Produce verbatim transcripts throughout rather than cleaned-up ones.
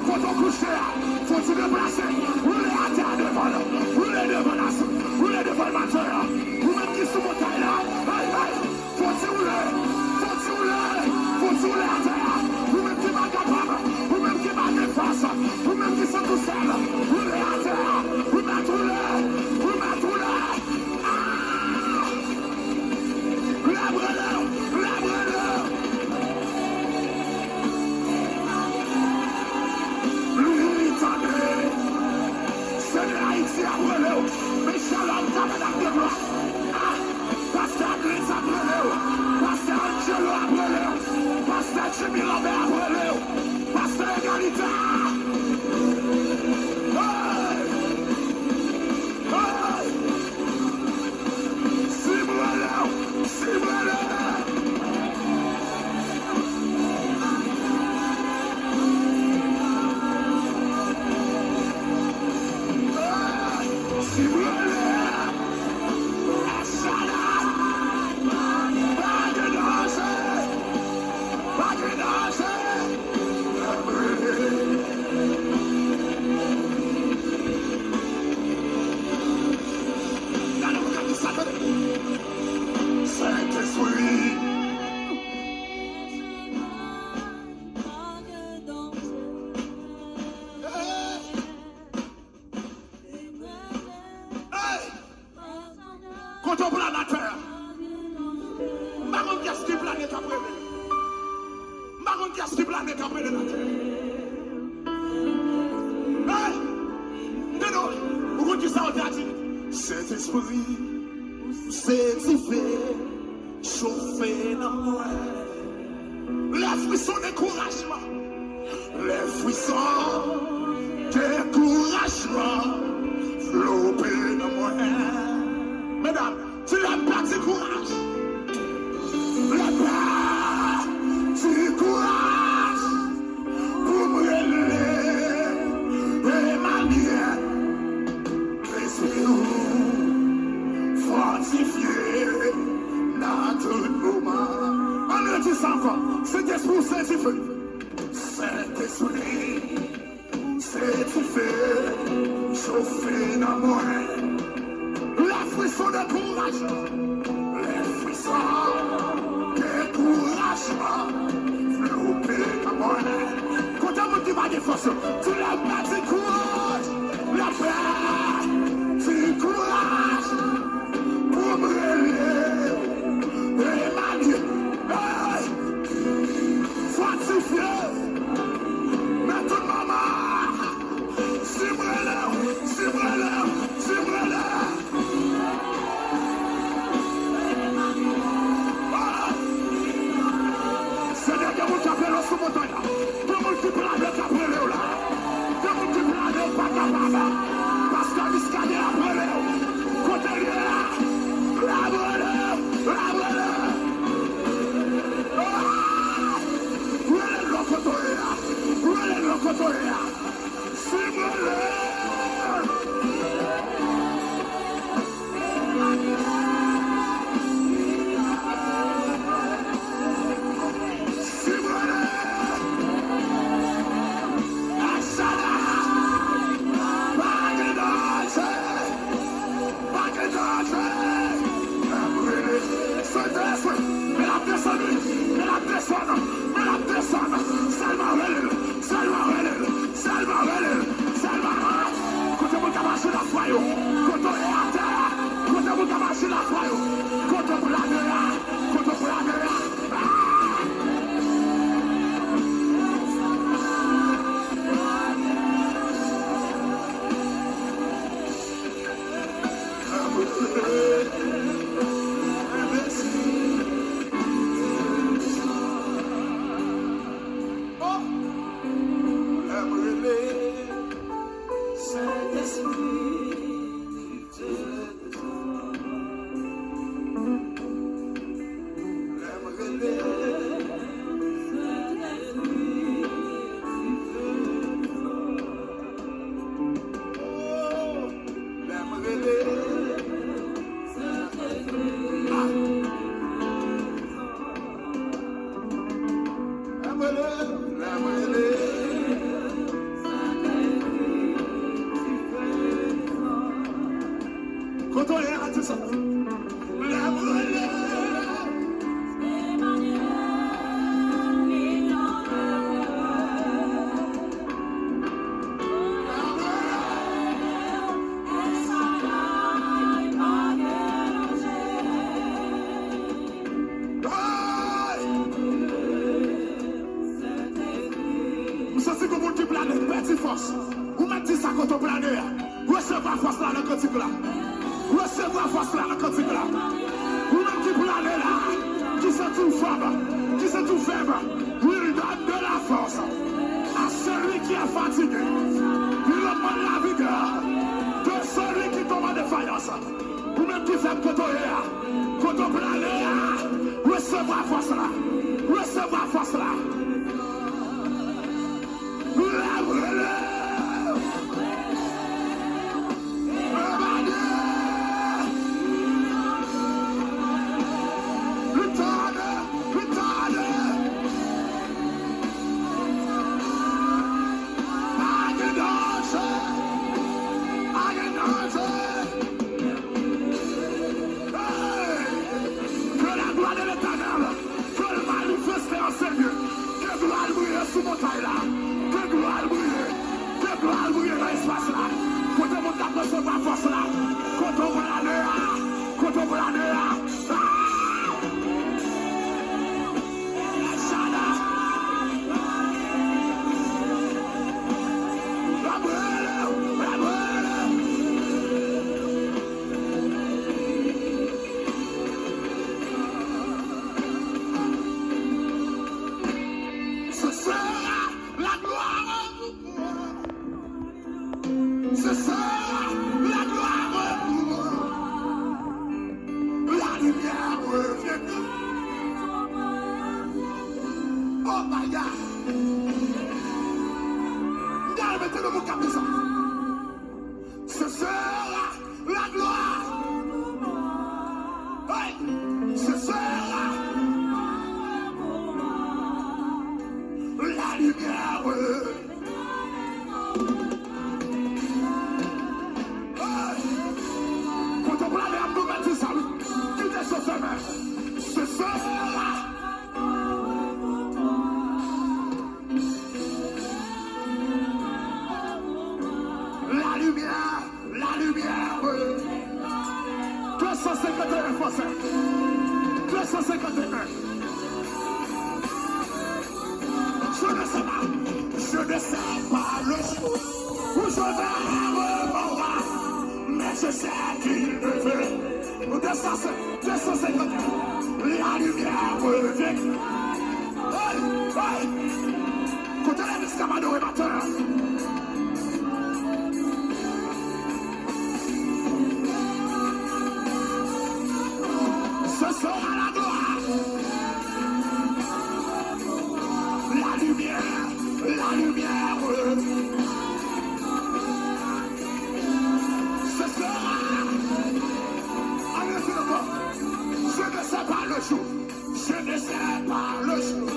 Kote w kouche a, fò w ti deplase. Woule atè a devan l. Woule devan l, woule devan l maten an. Ou menm ki sou montay la, hey, hey. Fò w ti woule, fò w ti woule, fò w ti woule atè a. Ou menm ki pa kapab, ou menm ki pa gen fòs, ou menm ki santi w sèl, woule atè a. Ou mèt woule, ou mèt woule. Ah! Lè brele, lè brele. Li tande. Senyè, Ayiti ap rele w. Men Shalom Tabernacle de Gloire. Ah, Pastè Adrens ap rele w. Pastè Angelo ap rele w. Pastè Jimmy Lambert ap rele w. Pastè Egalite. Hey! Hey! Si m rele w, si m rele w. Si m rele w, Asada, pa gen danje, pa gen danje. Gade, gade sa, tande. Sentespri. Hey! Kote w plane atè a? M pa konn kiyès ki plane k ap rele. M pa konn kiyès ki plane k ap rele l atè a. Hey! M tande w. Ou konn kisa w te di? Sentespri, se dife. Chofe nan mwen. Lè frison dekourajman, lè frison dekourajman vlope nan mwen. Medam, di lè m pèdi kouraj, lè m pèdi kouraj pou m rele Emmanuel. Lespri w fòtifye nan tout moman. Ann redi sa ankò. Sentespri w se dife. Sentespri se dife. Chofe nan mwen. Lè frison dekourajman, lè frison dekourajman vlope nan mwen. Kote moun ki pa gen fòs yo? Di lè m pèdi kouraj, lè m pèdi kouraj pou m rele Emmanuel. Hey! Fòtifye nan tout moman. Si m rele w, si m rele w, si m rele w. Senyè, gen moun k ap rele w sou montay la. Gen moun ki plane k ap rele w la. Gen moun ki plane w pa kapab. Pastè Muscadin ap rele w. Kote l ye a? L ap rele w. L ap rele w. Ah! Rele l lò kote w ye a. Rele l lò kote w ye a. Si m rele. Si m rele. Asada. Pa gen danje. Pa gen danje. Sentespri. Men l ap desann, wi. Men l ap desann. Men l ap desann. Sèlman rele l. Sèlman rele l. Si gon moun ki plane, pèdi fòs. Ou mèt di sa kote w plane a. Resevwa fòs la nan kantik la. Resevwa fòs la nan kantik la. Ou menm ki plane la, ki santi w fèb, ki santi w fèb, il donne de la force à celui qui est fatigué. Il reprend la vigueur de celui qui tombe en défaillance. Ou menm ki fèb kote w ye a, kote w plane a, resevwa fòs la. Resevwa fòs la. Hey! Que la gloire de l'Éternel, que l manifeste an Senyè. Ke glwa l briye sou montay la. Ke glwa l briye. Ke glwa l briye nan espas la. Kote moun k ap resevwa fòs la. Kote w plane a. Kote w plane a. Ah! Shada. L ap rele w. L ap rele w. Ce sera la gloire pour moi. Ce sera la gloire pour moi. La lumière revient. Oh my God. Gade, mete nan bouch la. Ce sera la gloire. Hey, ce sera la lumière. Hey, kote w prale ap nou mèt di sa wi. Kite cho fèmen. Ce sera la lumière, la lumière. Deux cent cinquante et un Français. Deux cent cinquante et un. Je ne sais pas, je ne sais pas le jour où je verrai mon roi, mais je sais qu'il me veut. Deux cent cinquante, deux cent cinquante. La lumière revient. Hey, hey. Kote legliz k ap adore maten an? Ce sera la gloire. La lumière, la lumière. Ce sera. Allez, c'est le bon. Je ne sais pas le jour. Je ne sais pas le jour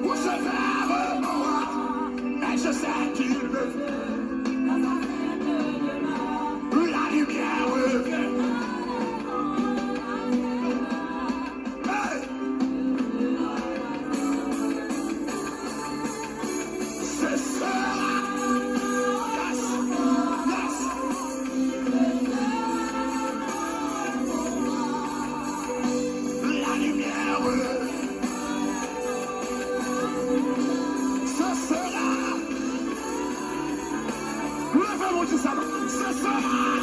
où je vais revoir, mais je sais qu'il me veut. La lumière revient. Hey! Ce sera. Yes, yes. La lumière. Ce sera. Leve men w di sa. Ce sera.